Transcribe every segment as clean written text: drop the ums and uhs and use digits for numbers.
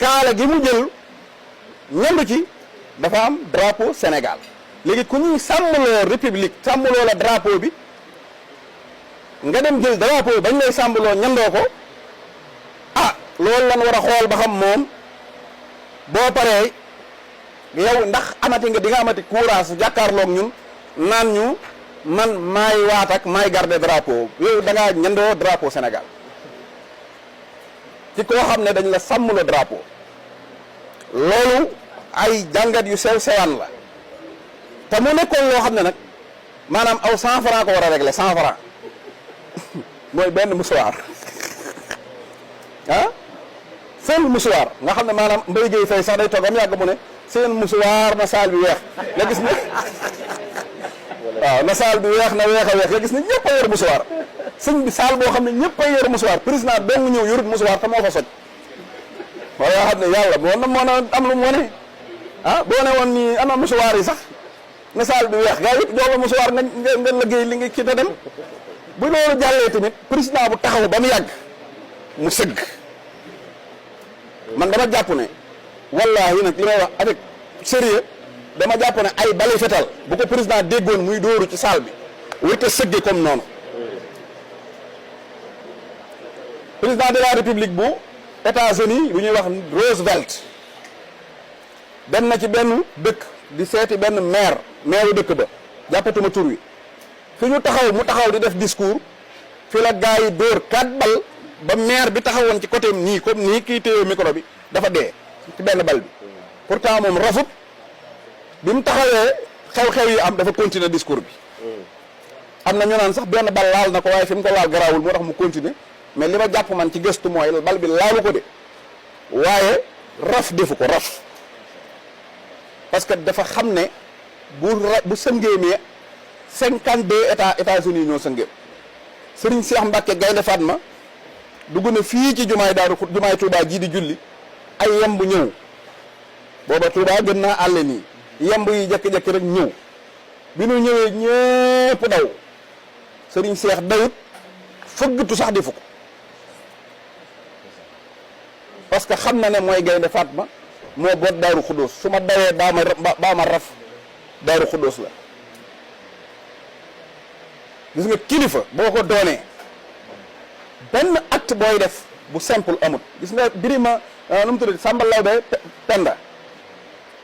kaala gi mu jël ñënd ci dafa am drapeau Sénégal léegi ku ñuy sàmmloo république sàmmloo la drapeau bi nga dem jël drapeau bi bañ lay sàmmloo ñandoo ko ah loolu lan war a xool ba xam moom boo paree yow ndax amati nga di nga amati courage jàkkaarloog ñun naan ñu man maay waat ak maay garder drapeau yow da ngaa ñandoo drapeau Sénégal ci koo xam ne dañ la sàmmloo drapeau loolu ay jàngat yu sew sewaan la te mu nekkoon loo xam ne nag maanaam aw 100 francs ko war a régler 100 francs mooy benn musuwaar ah seen musuwaar nga xam ne maanaam Mbaye Guèye Faye sax day toog am yàgg mu ne seen musuwaar na saal bi weex nga gis ne waaw na saal bi weex na weex a weex nga gis ne ñëpp a yor musuwaar sëñ bi saal boo xam ne ñëpp a yor musuwaar président dong ñëw yorut musuwaar te moo fa soj waaye yoo xam ne yàlla moo na am lu mu wane ah boo ne woon nii ana musuwaar yi sax na saal bi weex gaa yëpp jox la musuwaar nga liggéey li nga ci te dem bu loolu jàllee tamit président bu taxaw ba mu yàgg mu sëgg man dama jàpp ne wallaahi nag li may wax avec sérieux dama jàpp ne ay bali fetal bu ko président déggoon muy dóoru ci salle bi wërta sëgge comme noonu président de la république bu États-Unis bu ñuy wax Roosevelt dem na ci benn dëkk di seeti benn maire dëkk ba jàppatuma tur wi fi ñu taxaw mu taxaw di def discours fi la gaa yi dóor 4 bal ba maire bi taxawoon ci côté nii comme nii kii téye micro bi dafa dee ci benn bal bi pourtant moom rafut bi mu taxawee xew-xew yi am dafa continuer discours bi am na ñu naan sax benn bal laal na ko waaye fi mu ko laal garaawul moo tax mu continuer mais li ma jàpp man ci gëstu mooy bal bi laalu ko de waaye raf defu ko raf parce que dafa xam ne bu sëngéemee 52 États-Unis ñoo sëngéem Serigne Cheikh Mbacke Gaynde Fatma dugg na fii ci jumaay Touba ji di julli ay yemb ñëw booba Touba gën naa àlle nii yemb yi jëkki-jëkki rek ñëw bi nu ñëwee ñépp daw Serigne Cheikh dawut fëggatu sax di fukk parce que xam na ne mooy Gaynde Fatma moo boot Daaru Xudóos su ma dawee baa ma raf Daaru Xudóos la gis nga kilifa boo ko doonee benn acte booy def bu simple amut gis nga birima nu mu tudd Samba Lawbe Penda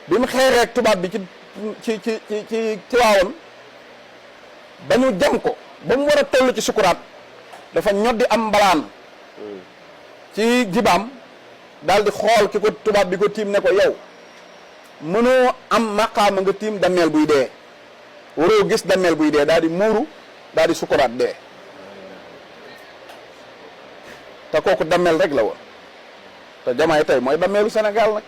bi mu xeexee ak tubaab bi ci waawoon ba ñu jam ko ba mu war a toll ci sukuraat dafa ñoddi am mbalaan ci jibaam daal di xool ki ko tubaab bi ko tiim ne ko yow mënoo am maqaama nga tiim dammeel buy dee waroo gis dammeel buy dee daal di muuru daal di sukuraat dee te kooku dammeel rek la woon te jamaay tey mooy dammeelu Sénégal nag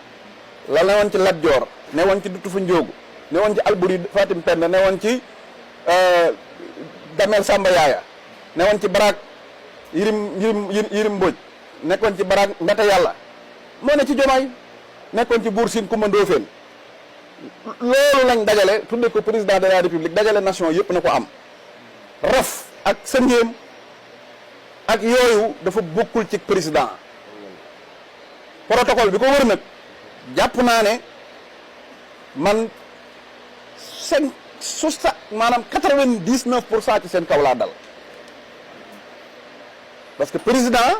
la ne woon ci Lat Joor ne woon ci Dutu fa Njóogu ne woon ci Alburi Fatim Penda ne woon ci dammeel Samba Yaaya ne woon ci baraag Yirim Mbóoj nekkoon ci baraag Mbete Yàlla moo ne ci jomaay nekkoon ci Buur Siin Kumba Ndoofeen loolu lañ dajale tudde ko président de la république dajale nation yëpp na ko am raf ak sëngéem ak yooyu dafa bokkul ci président protocole bi ko wër nag jàpp naa ne man maanaam 99% ci seen kaw laa dal parce que président